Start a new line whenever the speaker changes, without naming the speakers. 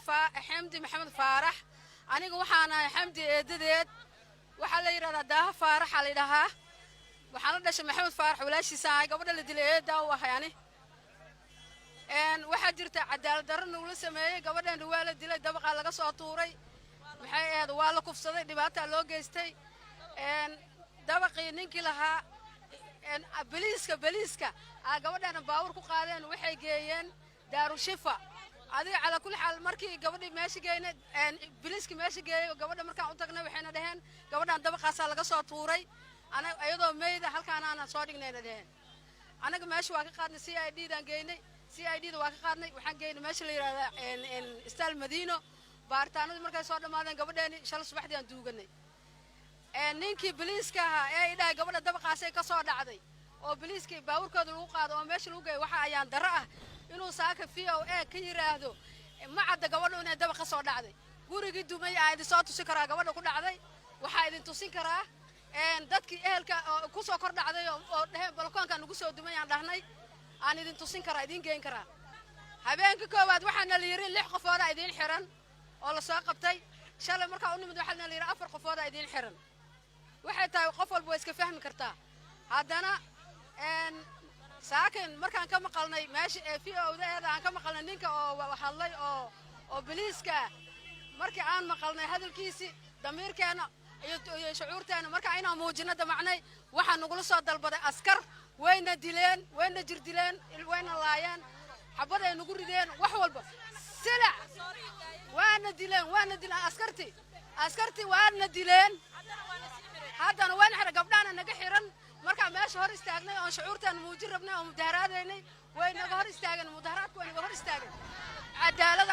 Xamdi Maxamed Faarax. Aniga waxaan ahay Xamdi eedadeed. Waxaa la yidhahdaa Daaha Faaraxa la yidhahaa. Waxaan la dhashay Maxamed Faarax, walaashiisa ahay. Gabadha la dilay eedaa u ahay ani. Waxaa jirta cadaalad darro nagula sameeyey. Gabadheena waa la dilay, dabaqaa laga soo tuuray. Maxay ahayd, waa la kufsaday, dhibaataa loo geystay. Dabaqii ninkii lahaa, beliiska aa gabadheena baawur ku qaadeen, waxay geeyeen Daarushifa. Adiga calaa kulli xaal, markii gabadhii meesha geynay, biliiskii meesha geeyey gabadha, markaan u tagnay, waxayna dhaheen gabadhaan dabaqaasaa laga soo tuuray, iyadoo meyda halkaanaana soo dhignayna dhaheen. Anaga meesha waa ka qaadnay, CID daan geynay. CID da waa ka qaadnay, waxaan geynay meesha la yidhahda Istaal Madiino. Baaritaanadii markay soo dhammaadeen, gabadheeni shalay subaxdii aan duuganay. Ninkii biliiska ahaa ee idhahay gabadha dabaqaasay ka soo dhacday, oo biliiskii baabuurkooda lagu qaado oo meesha lagu geeyo, waxa ayaan darro ah inuu saaka VOA ka yidhaahdo ma cadda gabadhu inay dabaq ka soo dhacday. Gurigii dumay aa idin soo tusin karaa gabadha ku dhacday. Waxaa idin tusin karaa dadkii ehelka oo ku soo kor dhacday oo dheheen balkoonka nagu soo dumay aan dhahnay, aan idin tusin karaa, idiin geyn karaa. Habeenkii koowaad waxaana la yidhi lix qofoodaa idiin xiran oo lasoo qabtay. Shalay markaa u nimid, waxaana la yidhi afar qofoodaa idiin xiran. Waxay tahay qof walba waa iska fahmi kartaa. Haddana saakin markaan ka maqalnay meesha ee VOA da eeda aan ka maqalnay ninka oo hadlay oo boliiska, markii aan maqalnay hadalkiisii, damiirkeenna iyo shucuurteenna marka inaan muujino damacnay, waxaa nagula soo dalbaday askar. Wayna dileen, wayna jirdileen, wayna laayeen, xabaday nagu rideen, wax walba silac. Waana dileen, waana dileen askartii, waana dileen. Haddana waana xiran, gabdhahana naga xiran. Markaa meesha hor istaagnay oon shucuurteena muujin rabnay oo mudaharaadaynay, way naga hor istaageen. Mudaharaadku way naga hor istaageen. Cadaalad